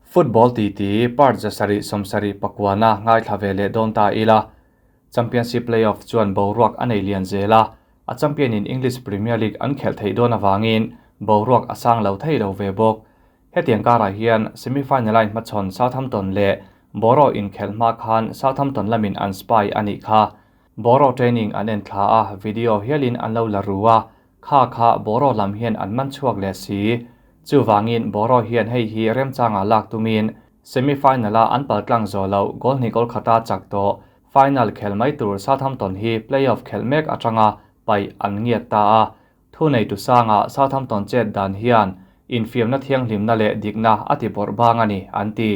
Football titi part 7 70 pakuana ngaithla ve leh dawn ta ila. Championship playoff chuan boruak a nei lian zel a, a champion in English Premier League an khelh theih dawn avangin boruak a sang lo thei lo ve bawk. Hetiang karah hian semi-final a inhmachhawn Southampton leh Borough inkhelh hma khan Southampton lamin an spy a nih kha. Borough training an en thla a, video hialin an lo la ru a, kha kha Borough lam hian an man chhuak leh si. Chuvangin Borough hian hei hi remchanga lak tumin semi-final a an paltlang zawh loh goal hnih goal khata chak tawh final khel mai tur Southampton hi play-off khelh mek atanga paih an ngiat ta a. Thuneitu sanga Southampton chet dan hian infiamna thianghlimna leh dikna a ti bawrh bang a ni, an ti.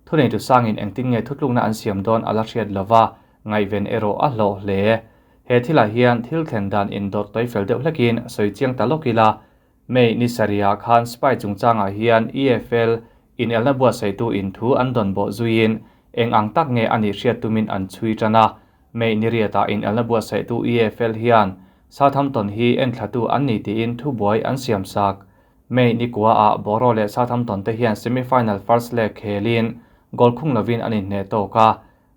Thuneitu sangin engtin nge thutlukna an siam dawn a la hriat lova, ngaihven erawh a hlawh hle. He thilah hian thil thlen dan indawt tawi fel deuh hlekin sawi chiang ta lawk ila, May ni sarihah khan spy chungchangah hian EFL inelna buatsaihtu in thu an dawn bawh zuiin eng ang tak nge a nih hriat tumin an chhui tan a. May ni riatah inelna buatsaihtu EFL hian Southampton hi enthlatu an ni tiin thubuai an siam sak. May ni kuaah Borough leh Southampton te hian semi-final first leg khelin goal khung lovin an inhneh tawk a.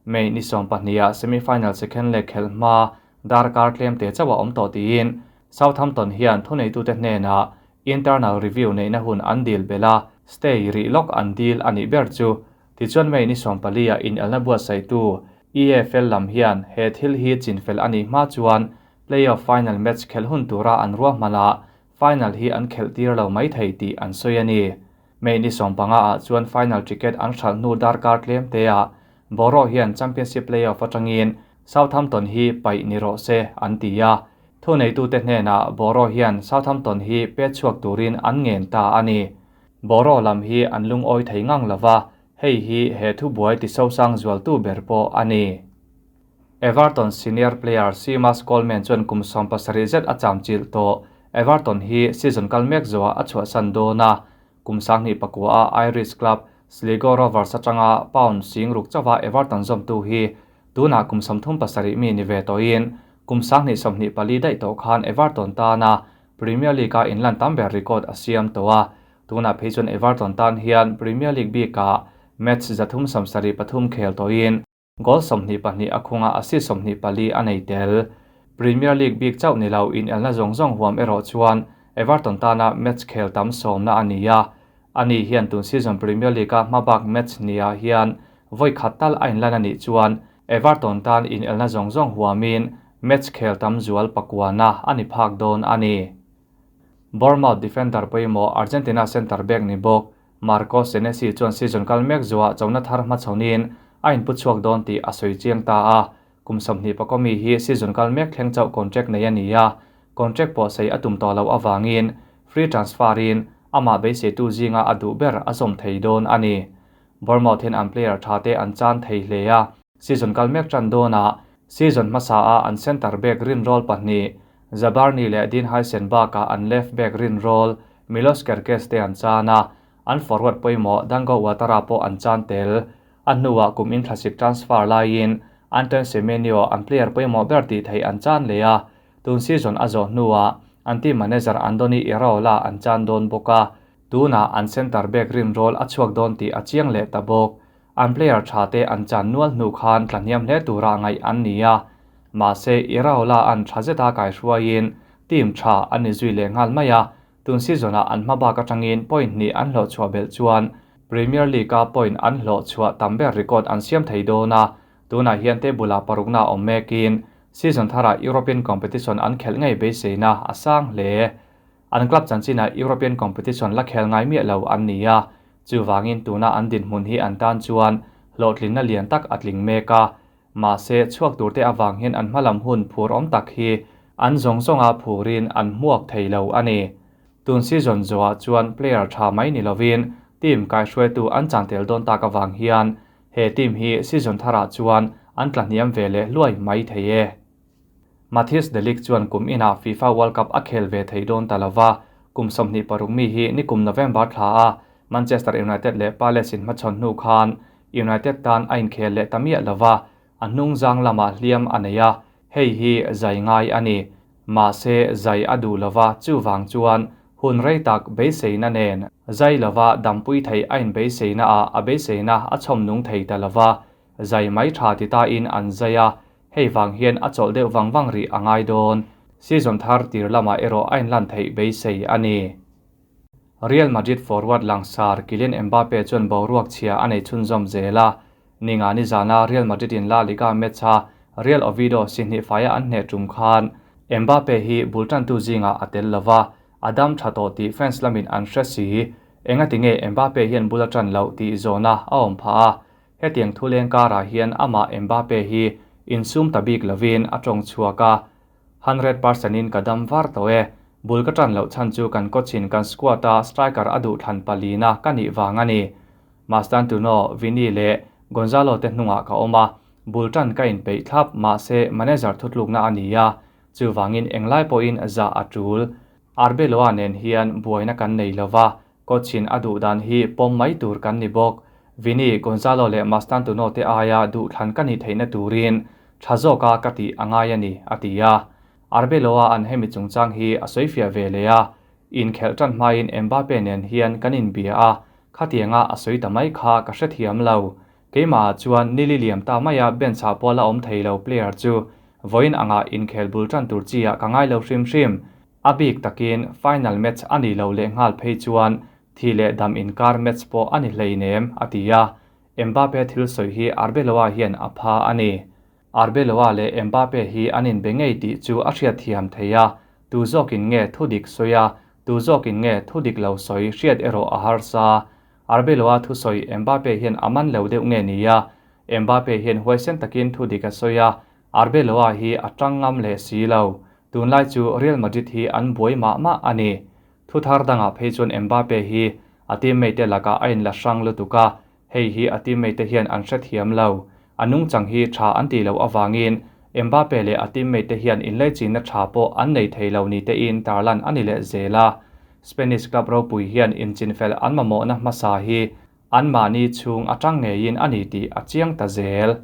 May ni 12ah semi-final second leg khelh hma darkar tlem te chauh a awm tawh tiin Southampton hian thuneitute hnenah internal review neihna hun an dil belh a, stay rih lawk an dil a nih ber chu. Tichuan May ni 14ah inelna buatsaihtu EFL lam hian he thil hi chinfel a nih hma chuan play-off final match khelh hun tura an ruahmanah final hi an khelh tir lo mai thei tih an sawi a ni. May ni 15ah chuan final ticket an hralh hnu darkar tlem teah Borough hian Championship play-off atangin Southampton hi paih ni rawh se an ti a. Thuneitute hnenah Borough hian Southampton hi pet chhuak turin an ngen ta a ni. Borough lam hi an lungawi thei ngang lova, hei hi he thubuai tisosang zualtu ber pawh a ni. Everton senior player Seamus Coleman chuan kum 70 zet a cham chilh tawh. Everton hi season kal mek zawhah a chhuahsan dawn a. Kum 29 a Irish club Sligo Rovers atanga pound 60,000 chauha Everton zawmtu hi tunah kum 37 mi ni ve tawhin kum 2024 daih tawh khan Everton tana Premier League a inlan tam ber record a siam tawh a. Tunah phei chuan Everton tan hian Premier League bikah match 373 khel tawhin goal 22 a khunga assist 24 a nei tel. Premier League bik chauh ni lo inelna zawng zawng huam erawh chuan Everton tana match khel tam sawmna a ni a. Ani hian tun season Premier League a hmabak match nia hian voi khat tal a inlan a nih chuan Everton tan inelna zawng zawng huamin match khel tam zual pakuana a ni phak dawn a ni. Bournemouth defender pawimawh Argentina centre back ni bawk Marcos Senesi chuan season kal mek zuah chona thar hmachhawnin a inpu chhuak dawn tih a sawi chiang ta a. Kum 21 mi hi season kal mek thleng chauh contract nei a ni a. Contract pawh sei a tum tawh lo awangin free transfer in amah beiseitu zinga a duh ber a zawm thei dawn a ni. Bournemouth hian an player tha te an chan thei hle a. Season kal mek tan dawnah season hmasa a an centre back rin roll pahnih Zabarni leh Dean Huijsen bakah an left back rin roll Milos Kerkez te an chan a. An forward pawimawh Dango Ouattara pawh an chan tel. A hnuah kum in thlasik transfer laiin Antoine Semenyo an player pawimawh ber tih thei an chan leh a. Tun season a zawh hnuah an team manager Andoni Iraola an chan dawn bawk a. Tunah an centre back rin roll a chhuak dawn tih a chiang leh ta bawk. An player tha te an chan nual hnu khan tlahniam hle tura ngaih an ni a. Mahse Iraola an tha zeta kai hruaiin team tha an ni zui leh nghal mai a. Tun season ah an hmabak atangin point hnih an hlawh chhuah belh chuan Premier League a point an hlawh chhuah tam ber record an siam thei dawn a. Tunah hian table ah parukna awm mekin season tharah European competition an khelh ngei beiseina a sang hle. An club chanchinah European competition la khel ngai miah lo an ni a. Chuwangin tuna an din hmun hi an tan chuan hlawhtlinna lian tak a tling mek a. Mahse chhuak turte awang hian an hmalam hun phur awm tak hi an zawng zawnga phurin an hmuak thei lo a ni. Tun season zawhah chuan player tha mai ni lovin team kai hruaitu an chan tel dawn tak awang hian he team hi season tharah chuan an tlahniam ve leh hluai mai thei e. Matthijs de Ligt chuan kum inah FIFA World Cup a khel ve thei dawn ta lova. Kum 26 mi hi nikum November thla a Manchester United leh Palace in hmachhawn hnu khan United tan a inkhel leh ta miah lova. A hnung zang lamah hliam a nei a, hei hi zai ngai a ni. Mahse zai a duh lova chuwang chuan Hun rei tak beiseina nen zai lova dampui thei a inbeiseina ah a beiseina a chhawm nung thei ta lova, zai mai tha ti ta in an zai a, hei vang hian a chawlh deuh vang vang rih a ngai dawn. Season thar tir lamah erawh a inlan theih beisei a ni. Real Madrid forward langsar Kylian Mbappe chuan boruak chhia a nei chhunzawm zel a, ninga nizana Real Madrid in La Liga match a Real Oviedo si hnih faia an hneh tum khan Mbappe hi bul tantu zingah a tel lova, a dam tha tawh tih fans lamin an hre si. Engati nge Mbappe hian bul a tan loh tih zawhna a awm phah a, hetiang thuleng karah hian amah Mbappe hi insum ta bik lovin a tawng chhuak a, 100% in ka dam var tawh e. Bul ka tan loh chhan chu kan coach in kan squad a striker a duh thlan palina ka nih vang a ni. Mastantuono, Vini leh Gonzalo te hnungah ka awm a, bul tan ka inpeih thlap mahse manager thutlukna a ni a, chuvangin englai pawhin zah a tul. Arbeloa nen hian buaina kan nei lova, coach in a duh dan hi pawm mai tur kan ni bawk. Vini, Gonzalo leh Mastantuono te aia duh thlan ka nih theihna turin tha zawka ka tih a ngai a ni, a ti a. Arbeloa an hemi chungchang hi a sawifiah ve leh a, Inkhelh tan hmain Mbappe nen hian kan inbia a, khatianga a sawi ta mai kha ka hrethiam lo. Keimahah chuan nili liam ta maia bench ah pawh la awm thei lo player chu vawiin angah inkhel bul tan tur chi ah ka ngai lo hrim hrim. A bik takin final match a nih loh leh nghal phei chuan thi leh dam inkar match pawh a ni hleinem, a ti a. Mbappe thil sawi hi Arbeloa hian a pha a ni. Arbeloa leh Mbappe hi an inbe ngei tih chu a hriatthiam thei a, tu zawkin nge thu dik sawi a, tu zawkin nge thu dik lo sawi hriat erawh a harsa. Arbeloa thusawi Mbappe hian a man lo deuh nge ni a, Mbappe hian huaisen takin thu dik a sawi a, Arbeloa hi a tang ngam leh si lo. Tunlai chu Real Madrid hi an buai mah mah a ni. Thu thar dangah phei chuan Mbappe hi a teammate te lakah a inla hrang lutuk a, Hei hi a teammate te hian an hrethiam lo. A nungchang hi tha an tih loh avangin Mbappe leh a teammate te hian inlaichinna tha pawh an nei thei lo ni tein tarlan a ni leh zel a. Spanish club ropui hian inchinfel an mamawhna hmasa hi anmahni chhung atang ngeiin a ni tih a chiang ta zel.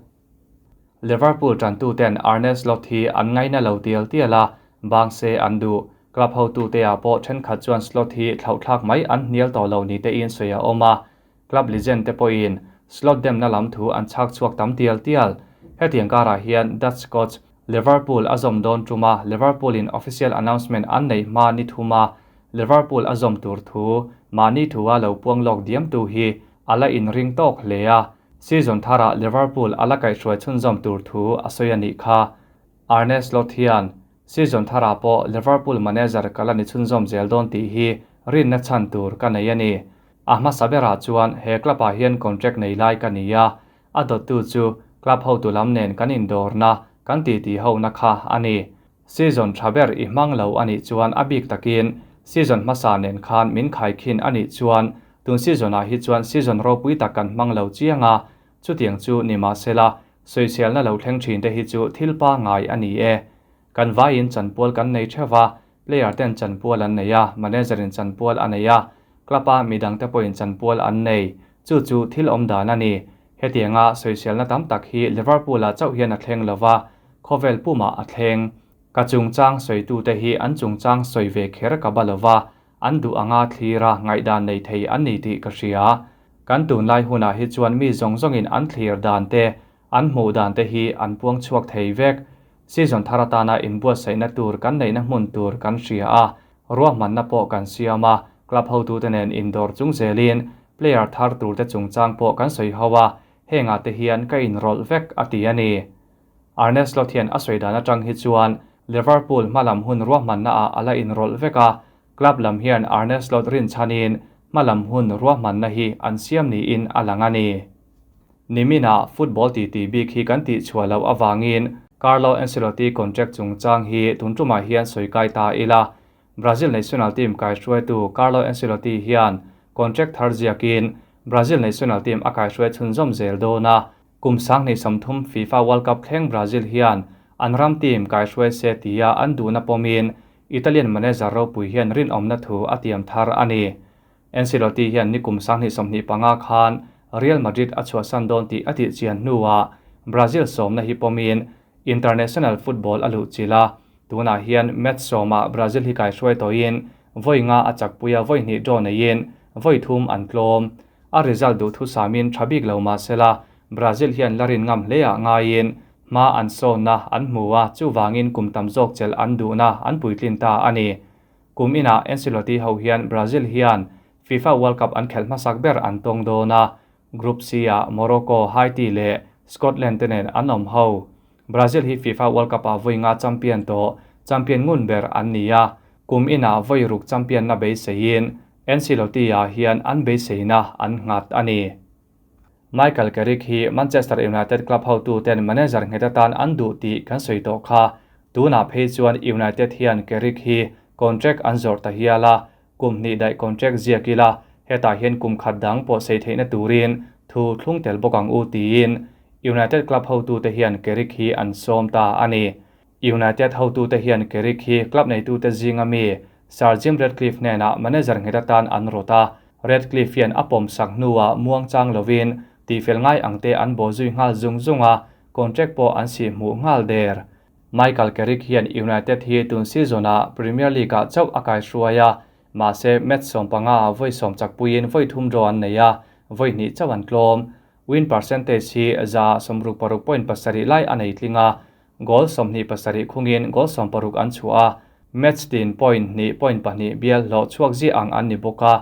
Liverpool tantuten Arne Slot hi an ngaina lo tial tial a, bang se an duh. Club hotute-ah pawh thenkhat chuan Slot hi thlauhthlak mai an hnial tawh lo ni tein sawi a awm a. Club legend te pawhin Slot demna lam thu an chhak chhuak tam tial tial. Hetiang karah hian Dutch coach Liverpool a zawm dawn tuma Liverpool in official announcement an neih hma ni thuma Liverpool a zawm tur thu mahni thua lo puang lawk diamtu hi a la inring tawk hle a, season tharah Liverpool a la kaihhruai chhunzawm tur thu a sawi a nih kha. Arne Slot hian season tharah pawh Liverpool manager ka la ni chhunzawm zel dawn tih hi rinna chhan tur ka nei a ni. A hmasa berah chuan he club ah hian contract nei lai ka ni a, a dawttu chu club hotu lam nen kan indawrna kan titi hona kha a ni. Season tha ber i hmang lo a nih chuan a bik takin season hmasa nen khan min khaikhin a nih chuan tun season ah hi chuan season ropui tak kan hmang lo chiang a, chutiang chu ni mahsela sawiselna lo thleng thin te hi chu thil pangngai a ni e. Kan vaiin chanpual kan nei theuh va, Player ten chanpual an nei a, manager in chanpual a nei a, club a midang te pawhin chanpual an nei. Chu chu thil awm dan a ni. Hetianga sawiselna tam tak hi Liverpool ah chauh hian a thleng lova, khawvel pumah a thleng. Ka chungchang sawitute hi an chungchang sawi ve kher ka ba lova, an duh anga thlira ngaihdan nei thei an ni tih ka hria. Kan tunlai hunah hi chuan mi zawng zawngin an thlir dan te, An hmuh dan te hi an puang chhuak thei vek. Season thar atana inbuatsaihna tur kan neihna hmun tur kan hria a, ruahmanna pawh kan siam a, club hotute nen indawr chung zelin player thar turte chungchang pawh kan sawi ho a, hengah te hian ka inrawlh vek a ti a ni. Arne Slot hian a sawi dan atang hi chuan Liverpool hmalam hun ruahmanna ah a la inrawlh vek a, club lam hian Arne Slot rinchhanin hmalam hun ruahmanna hi an siam niin a lang a ni. Niminah football titi bik hi kan tihchhuah loh avangin Carlo Ancelotti contract chungchang hi tun tumah hian sawi kai ta ila. Brazil national team kaihruaitu Carlo Ancelotti hian contract thar ziakin Brazil national team a kaihruai chhunzawm zel dawn a. Kum 2030 FIFA World Cup thleng Brazil hian an ram team kaihruai se tia an duhna pawmin Italian manager ropui hian rinawmna thu a tiam thar a ni. Ancelotti hian nikum 2025 khan Real Madrid a chhuahsan dawn tih a tihchian hnuah Brazil sawmna hi pawmin international football a luh chilh a, tunah hian match sawmah Brazil hi kaihruai tawhin Vawi nga a chakpui a, vawi hnih draw neiin vawi thum an tlawm. A result duhthusamin tha bik lo mah sela, Brazil hian la rin ngam hleah ngaiin hma an sawnna an hmu a, chuvangin kum tam zawk chelh an duhna an puitlin ta a ni. Kum inah Ancelotti ho hian Brazil hian FIFA World Cup an khelh hmasak ber an tawng dawn a, Group C-ah Morocco, Haiti leh Scotland te nen an awm ho. Brazil hi FIFA World Cup-ah vawi nga champion tawh, champion ngun ber an ni a, kum inah vawi ruk champion na beiseiin Ancelotti-ah hian an beiseina an nghat a ni. Michael Carrick hi Manchester United club hotuten manager nghet atan an duh tih kan sawi tawh kha. Tunah phei chuan United hian Carrick hi contract an zawrh ta hial a, Kum hnih daih contract ziak ila, hetah hian kum khat dang pawh sei theihna turin thu thlung tel bawk ang u tiin United club hotute hian Carrick hi an sawm ta a ni. United hotute hian Carrick hi club neitute zinga mi Sir Jim Ratcliffe hnenah manager nghet atan an rawt a, Ratcliffe hian a pawmsak hnuah muangchang lovin tihfel ngai angte an bawhzui nghal zung zung a, contract pawh an sihhmuh nghal der. Michael Carrick hian United hi tun season-ah Premier League-ah chauh a kaihruai a, mahse match 15 ah vawi sawm chakpuiin vawi thum draw an nei a, vawi hnih chauh an tlawm. Win percentage hi 66.7 lai a nei tling a, goal 27 khungin goal 16 an chhuah a, match tin point hnih point pahnih bial hlawh chhuak ziah ang an ni bawk a,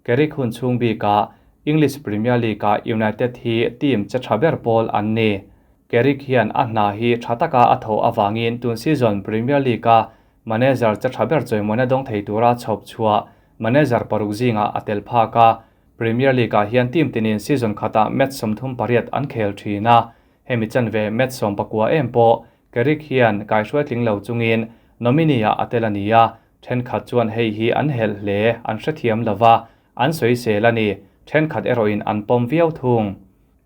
Carrick hun chhung bikah English Premier League-ah United hi team che tha ber pawl an ni. Carrick hian a hna hi tha taka a thawh avangin tun season Premier League-a manager che tha ber chawimawina dawng thei tura chhawp chhuah manager paruk zingah a tel phak a. Premier League-ah hian team tinin season khatah match 38 an khel thin a, hemi chanve match 19 em pawh Carrick hian kaihruai tling lo chungin nominee-ah a tel a ni a, Thenkhat chuan hei hi an helh hle, an hrethiam lo va, an sawisel a ni. Thenkhat erawhin an pawm viau thung.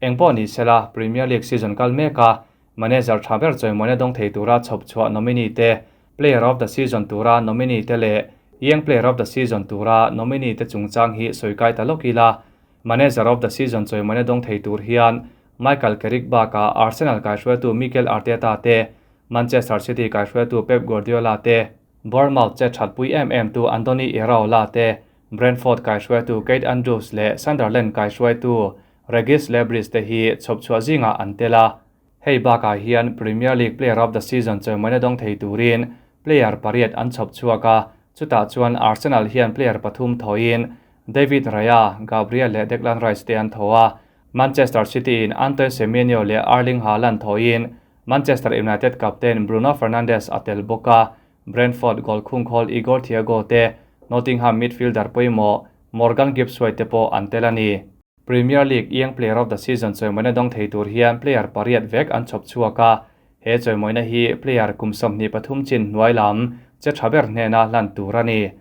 Engpawh ni sela, Premier League season kal mek a, manager tha ber chawimawina dawng thei tura chhawp chhuah nominee te, Player of the Season tura nominee te leh Young Player of the Season tura nominee te chungchang hi sawi kai ta lawk ila, Manager of the Season chawimawina dawng thei tur hian Michael Carrick bakah Arsenal kaihruaitu Mikel Arteta te, Manchester City kaihruaitu Pep Guardiola te, Bournemouth che thatpui em em tu Andoni Iraola te, Brentford kaihruaitu Keith Andrews leh Sunderland kaihruaitu Regis Le Bris te hi chhawp chhuah zingah an tel a. Hei bakah hian Premier League Player of the Season chawimawina dawng thei turin player pariat an chhawp chhuak a, chutah chuan Arsenal hian player pathum thawhin David Raya, Gabriel leh Declan Rice te an thaw a, Manchester City in Antoine Semenyo leh Erling Haaland thawhin Manchester United captain Bruno Fernandes a tel bawk a, Brentford goal khungkhawl Igor Thiago te, Nottingham midfielder pawimawh Morgan Gibbs-White te pawh an tel a ni. Premier League Young Player of the Season chawimawina dawng thei tur hian player pariat vek an chhawp chhuak a, he chawimawina hi player kum 23 chin hnuai lam che tha ber hnena hlan tur a ni.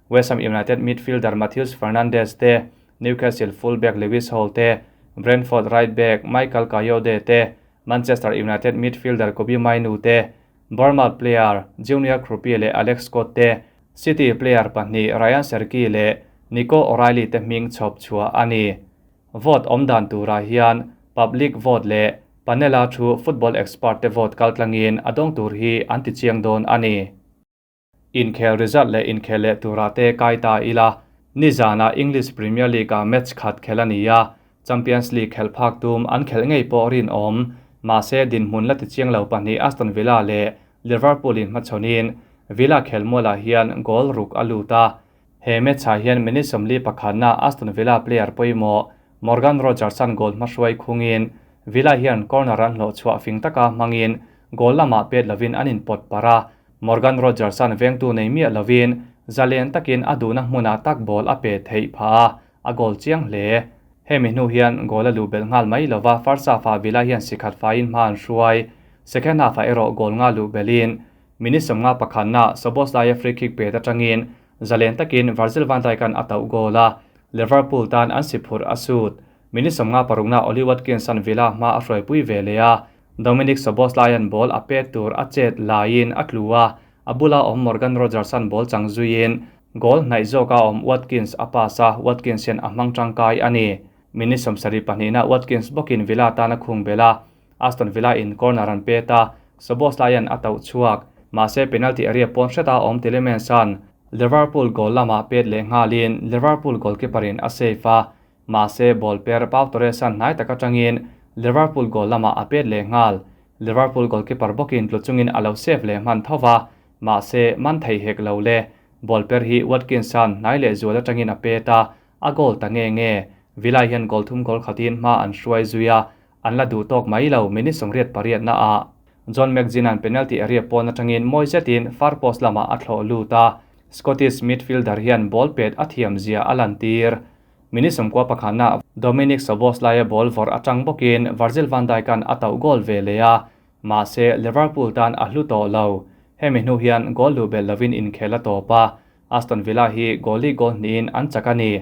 West Ham United midfielder Matheus Fernandes te, Newcastle full-back Lewis Hall te, Brentford right-back Michael Kayode te, Manchester United midfielder Kobbie Mainoo te, Bournemouth player Junior Kroupi leh Alex Scott te, City player pahnih Rayan Cherki leh Nico O'Reilly te hming chhawp chhuah a ni. Vote awm dan turah hian public vote leh panel-a thu football expert te vote kaltlangin a dawng tur hi an ti chiang dawn a ni. Inkhel result leh inkhel leh turah te kai ta ila, nizanah English Premier League-ah match khat khel a ni a, Champions League khelh phak tum an khelh ngei pawh rinawm, mahse dinhmun la ti chiang lo pahnih Aston Villa leh Liverpool in hmachhawnin Villa khelmualah hian goal ruk a lut a. He match-ah hian minute sawmli pakhatna Aston Villa player pawimawh Morgan Rogers-a'n goal hmahruai khungin Villa hian corner an hlawh chhuah fing taka hmangin goal lamah pet lovin an inpawt parh a, Morgan Rogers-a'n vengtu nei miah lovin zalen takin a duhna hmunah tak ball a pe theih phah a, a goal chiang hle. Hemi hnu hian goal a luh belh nghal mai lova first half-ah Villa hian si khat faiin hma an hruai. Second half-ah erawh goal nga luh belhin minute sawmnga pakhatna Szoboszlai-a free kick pet atangin zalen takin Virgil van Dijk-a'n a tauh goal a, Liverpool tan an si phurh a sut. Minute sawmnga parukna Ollie Watkins-a'n Villa hma a hruaipui ve leh a, Dominik Szoboszlai-a'n ball a pet tur a chet laiin a tlu a, a bula awm Morgan Rogers-a'n ball chang zuiin goal hnaih zawka awm Watkins a pass a, Watkins hian a hmang tangkai a ni. Minute sawmsarih pahnihna Watkins bawkin Villa tan a khung belh a, Aston Villa in corner an pet a, Szoboszlai-a'n a tauh chhuak. Mahse penalty area pawn hreta awm Tielemans-a'n Liverpool goal lamah pet leh nghalin Liverpool goalkeeper in a save a, mahse ball per Pau Torres-a'n hnai tak atangin Liverpool goal lamah a pet leh nghal. Liverpool goalkeeper bawkin tlu chungin a lo save leh hman tho va, mahse man thei hek lo le. Ball per hi Watkins-a'n hnai leh zual atangin a pet a, a goal ta nge nge. Villa hian goal thum goal khatin hma an hruai zui a, an la duh tawk mai lo minute 88 naah. John McGinn-a'n penalty area pawn atangin mawi zetin far post lamah a thlawh lut a, Scottish midfielder hian ball pet a thiam zia a lantir. Minute 91 naah Dominik Szoboszlai-a ball vawrh atang bawkin Virgil van Dijk-a'n a tauh goal ve leh a, mahse Liverpool tan a hlu tawh lo. Hemi hnu hian goal luh belh lovin inkhel a tawp a, Aston Villa hi goal li goal hnihin an chak a ni.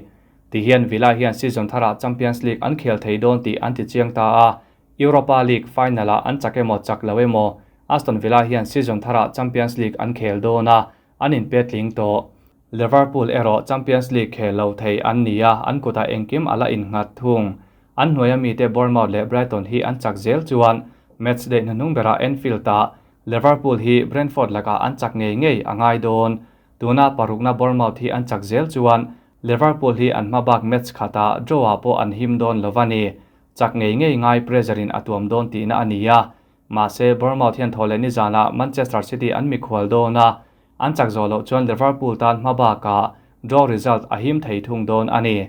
Tihian Villa hian season tharah Champions League an khel thei dawn tih an ti chiang ta a, Europa League final-ah an chak emaw chak lo emaw, Aston Villa hian season tharah Champions League an khel dawn a, an inpetling tawh. Liverpool erawh Champions League khel lo thei an ni a, an kutah engkim a la innghat thung. An hnuaia mite Bournemouth leh Brighton hi an chak zel chuan match day hnuhnung berah Anfield-ah Liverpool hi Brentford lakah an chak ngei ngei a ngai dawn. Tuna parukna Bournemouth hi an chak zel chuan Liverpool hi an hma bak match khatah draw-ah pawh an him dawn lo a ni. Chak ngei ngei ngai pressure-in a tuam dawn tihna a ni a. Mahse, Bournemouth hian thaw leh nizanah Manchester City an mikhual dawn a, an chak zawh loh chuan Liverpool tan hma bakah draw result a him thei thung dawn a ni.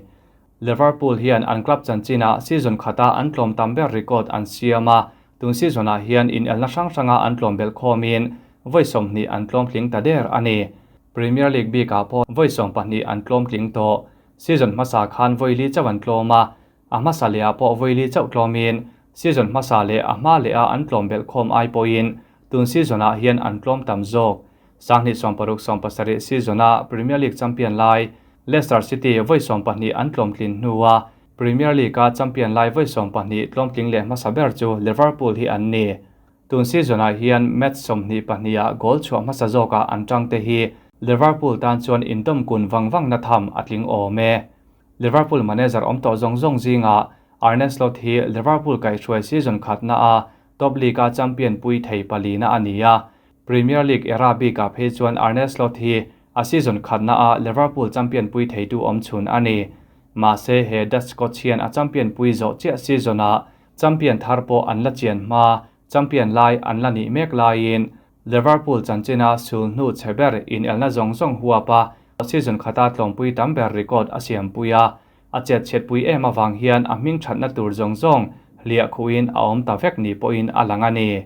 Liverpool hian an club chanchinah season khata an tlawm tam ber record an siam a, tun season-ah hian inelna hrang hranga an tlawm belh khawmin vawi 20 an tlawm tling ta der a ni. Premier League bikah pawh vawi 12 an tlawm tling tawh. Season hmasa khan vawi li chauh an tlawm a, a hmasa lehah pawh vawi li chauh tlawmin season hmasa leh a hma leha an tlawm belh khawm ai pawhin tun season-ah hian an tlawm tam zawk. 2016-17 season-a Premier League champion lai Leicester City vawi 12 an tlawm tlin hnua Premier League-a champion lai vawi 12 tlawm tling leh hmasa ber chu Liverpool hi an ni. Tun season-ah hian match 22-ah goal chhuah hmasa zawkah an tang te hi Liverpool tan chuan indawm kun vang vang na tham a tling awm e. Liverpool manager awm tawh zawng zawng zingah Arne Slot hi Liverpool kaihhruai season khatna a Top League-a champion pui thei palina a ni a. Premier League era bikah phei chuan Arne Slot hi a season khatna a Liverpool champion pui theitu awm chhun a ni. Mahse he Dutch coach hian a champion pui zawh chiah season-ah champion thar pawh an la chian hma, champion lai an la nih mek laiin Liverpool chanchina sul hnu chhe ber inelna zawng zawng huap a, season khata tlawmpui tam ber record a siampui a, a chet chhetpui em avang hian a hming thatna tur zawng zawng hliah khuhin a awm ta vek ni pawhin a lang a ni.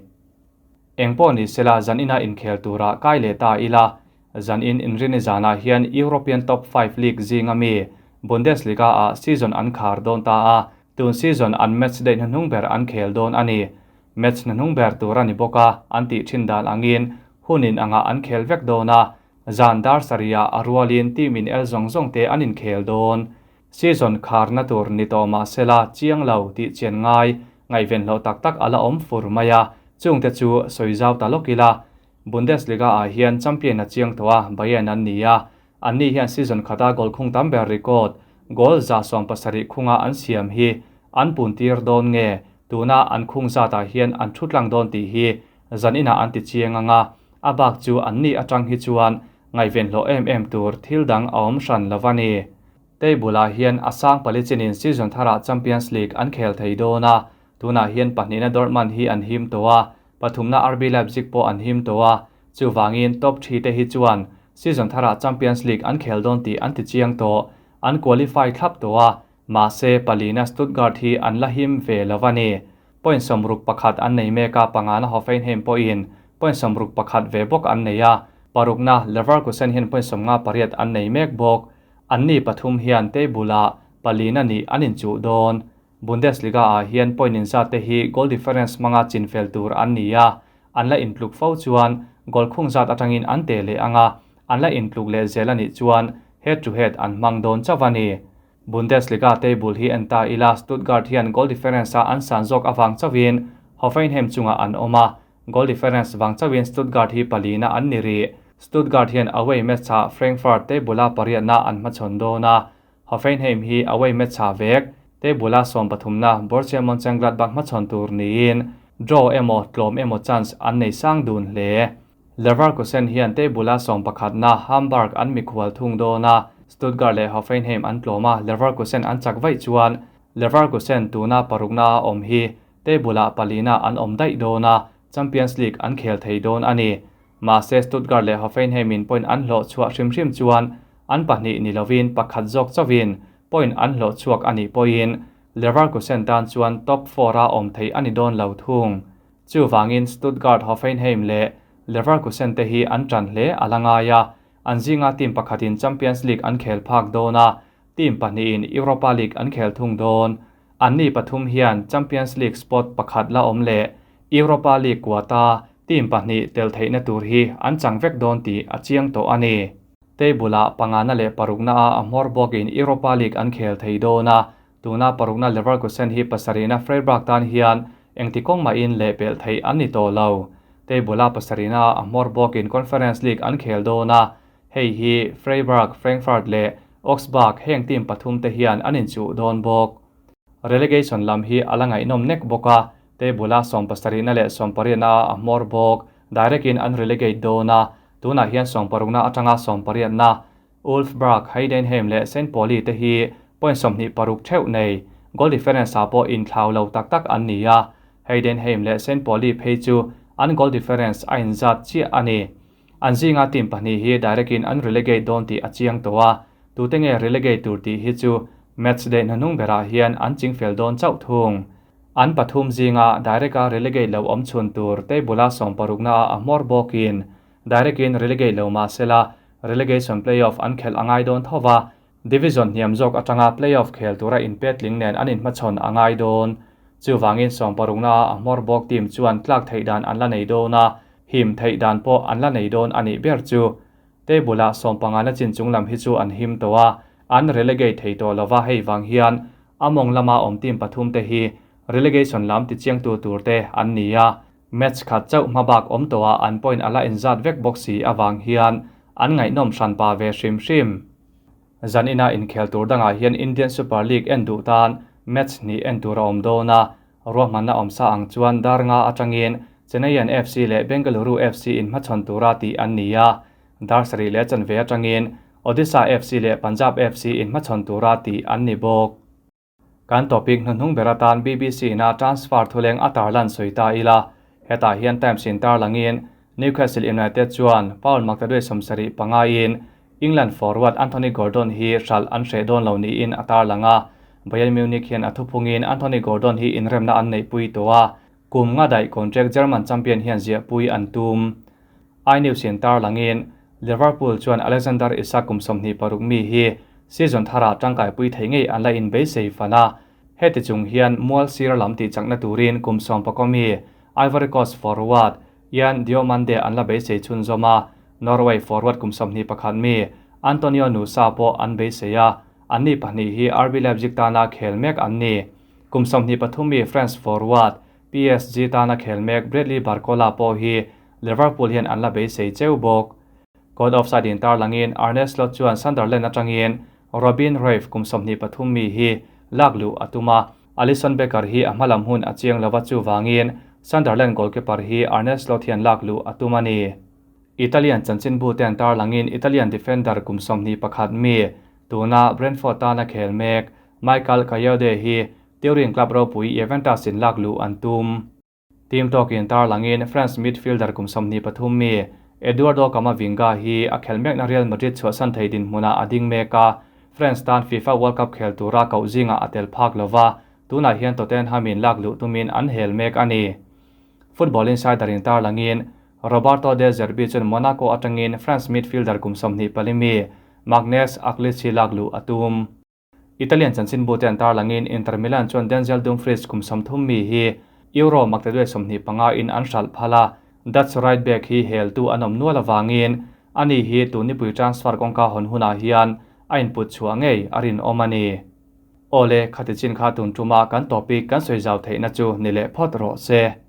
Engpawh ni sela zan ina inkhel tura kai leh ta ila, zan in inrini zanah hian European Top 5 League zinga mi Bundesliga-ah season an khar dawn ta a, tun season an match day hnuhnung ber an khel dawn a ni. Match hnuhnung ber tur a ni bawk a, an tih thin dan angin hunin angah an khel vek dawn a, zan dar sarihah a rualin team in el zawng zawng te an inkhel dawn. Season kharna tur ni tawh mahsela chiang lo tih chian ngai ngaihven hloh tak tak a la awm fur mai a, chungte chu sawi zau ta lawk ila. Bundesliga-ah hian champion a chiang tawh a, Bayern an ni a, anni hian season khata goal khung tam ber record, goal 170 khunga an siam hi an pun tir dawn nge, tuna an khung zatah hian an thu tlang dawn tih hi zan inah an ti chiang anga, a bak chu anni atang hi chuan ngaihven hloh em em tur thil dang a awm hran lo a ni. Table-ah hian a sang pali chinin season tharah Champions League an khel thei dawn a, tunah hian pahnihna Dortmund hi an him tawh a, pathumna RB Leipzig pawh an him tawh a, chuwangin top 3 te hi chuan season tharah Champions League an khel dawn tih an ti chiang tawh, an qualify thlap tawh a, mahse palina Stuttgart hi an la him ve lo a ni. Point 61 an nei mek a, pangana Hoffenheim pawhin point 61 ve bawk an nei a, parukna Leverkusen hian point 58 an nei mek bawk. Anni pathum hian table-ah palina ni an inchuh dawn. Bundesliga-ah hian point inzat te hi goal difference hmanga chinfel tur an ni a, an la intluk fo chuan goal khung zat atangin an te leh anga, an la intluk leh zel anih chuan head to head an hmang dawn chauh a ni. Bundesliga table hi en ta ila Stuttgart hian goal difference-a an san zawk avang chauhin Hoffenheim chungah an awm a, goal difference vang chauhin Stuttgart hi palina an ni ri. Stuttgart hian away match-ah Frankfurt table-a pariatna an hmachhawn dawn a, Hoffenheim hi away match-ah vek table-a 13na Borussia Mönchengladbach hmachhawn tur niin draw emaw tlawm emaw chance an nei sang dun hle. Leverkusen hian table-a sawmpakhatna Hamburg an mikhual thung dawn a, Stuttgart leh Hoffenheim an tlawm a, Leverkusen an chak vaih chuan Leverkusen tuna parukna a awm hi table-ah palina an awm daih dawn a, Champions League an khel thei dawn a ni. Mahse Stuttgart leh Hoffenheim-in point an hlawh chhuah hrim hrim chuan an pahnih ni lovin pakhat zawk chauhin point an hlawh chhuak a nih pawhin Leverkusen tan chuan top four-a awm thei a ni dawn lo thung. Chuvangin Stuttgart, Hoffenheim leh Leverkusen te hi an ṭan hle a la ngai a, an zinga team pakhatin Champions League an khel phak dawn a, team pahnihin Europa League an khel thung dawn. Anni pathum hian Champions League spot pakhat la awm leh Europa League quota team pahnih tel theihna tur hi an chang vek dawn tih a chiang tawh a ni. Table-ah pangana leh parukna a a hmawr bawkin Europa League an khel thei dawn a, Tuna parukna Leverkusen hi pasarihna Freiburg tan hian engti kawng mahin lehpelh theih an ni tawh lo. Table-a pasarihna a hmawr bawkin Conference League an khel dawn a, hei hi Freiburg, Frankfurt leh Augsburg heng team pathum te hian an inchuh dawn bawk. Relegation lam hi a la ngaihnawm nek bawk a, table-a sawmpasarihna leh sawmpariatna a hmawr bawk direct-in an relegate dawn a, tunah hian sawmparukna atanga sawmpariatna Wolfsburg, Heidenheim leh Saint Pauli te hi point 26 theuh nei, goal difference-ah pawh inthlau lo tak tak an ni a, Heidenheim leh Saint Pauli phei chu an goal difference a inzat chiah a ni. An zinga team pahnih hi direct-in an relegate dawn tih a chiang tawh a, tute nge relegate tur tih hi chu match day hnuhnung berah hian an chingfel dawn chauh thung. An pathum zinga direct-a relegate lo awm chhun tur table-a sawmparukna-ah a hmawr bawkin Direct-in relegate lo mah sela, relegation play-off an khelh a ngai dawn tho va, division hniam zawk atanga play-off khel tura inpetling nen an inhmachhawn a ngai dawn. Chuvangin sawmparukna-a a hmawr bawk team chuan tlak theih dan an la nei dawn a, him theih dan pawh an la nei dawn a nih ber chu. Table-ah sawmpangana chin chung lam hi chu an him tawh a, an relegate thei tawh lo va, hei vang hian a mawng lama awm team pathum te hi relegation lam tichiangtu tur te an ni a, Match khat chauh hmabak awm tawhah an point a la inzat vek bawk si avang hian an ngaihnawm hranpa ve hrim hrim. Zanina inkhel tur dangah hian Indian Super League en duh tan match hnih en tur a awm dawn a, ruahmanna awm sa ang chuan dar nga atangin Chennaiyin FC leh Bengaluru FC inhmachhawn tura tih an ni a, dar sarih leh chanve atangin Odisha FC leh Punjab FC inhmachhawn tura tih an ni bawk. Kan topic hnuhnung ber atan BBC ina transfer thuleng a tarlan sawi ta ila, hetah hian Times in tarlangin Newcastle United chuan Paul Mctaduay 75 in England forward Anthony Gordon hi hralh an hreh dawn lo niin a tarlang a, Bayern Munich hian a thuphungin Anthony Gordon hi inremna an neihpui tawh a, kum nga daih contract German champion hian ziahpui an tum. iNews in tarlangin Liverpool chuan Alexander Isak kum 26 mi hi season tharah tangkaipui thei ngei an la inbeisei fan a, heti chung hian mual sir lam tih chakna turin kum 11 mi Ivory Coast forward Yan Diomande an la beisei chhunzawm a, Norway forward kum 21 mi Antonio Nusa pawh an beisei a, anni pahnih hi RB Leipzig tana khel mek an ni. Kum 23 mi France forward PSG tana khel mek Bradley Barcola pawh hi Liverpool hian an la beisei cheu bawk. Caught offside in tarlangin Arne Slot chuan Sunderland atangin Robin Reif kum 23 mi hi lak luh a tum a, Alisson Becker hi a hmalam hun a chiang lova chuvangin Sunderland goalkeeper hi Arne Slot hian lak luh a tum a ni. Italian chanchinbu ten tarlangin Italian defender kum 21 mi tuna Brentford tana khel mek Michael Kayode hi Turin club ropui Juventus in lak luh an tum. Team talk-in tarlangin France midfielder kum 23 mi Eduardo Camavinga hi a khel mekna Real Madrid chhuahsan thei dinhmunah a ding mek a, France tan FIFA World Cup khel tura koh zingah a tel phak lova, tunah hian Tottenham-in lak luh tumin an hel mek a ni. Football Insider-in tarlangin Roberto De Zerbi chuan Monaco atangin France midfielder kum 24 mi Maghnes Aklichi lak luh a tum. Italian chanchinbu te an tarlangin Inter Milan chuan Denzel Dumfries kum 30 mi hi Euro maktaduai 25 in an hralh phal a, Dutch right back hi heltu an awm nual awangin ani hi tunipui transfer kawngka hawn hunah hian a input chhuah ngei a rinawm a ni. Awle, khati chin kha tun tuma kan topic kan sawi zau theihna chu ni leh phawt rawh se.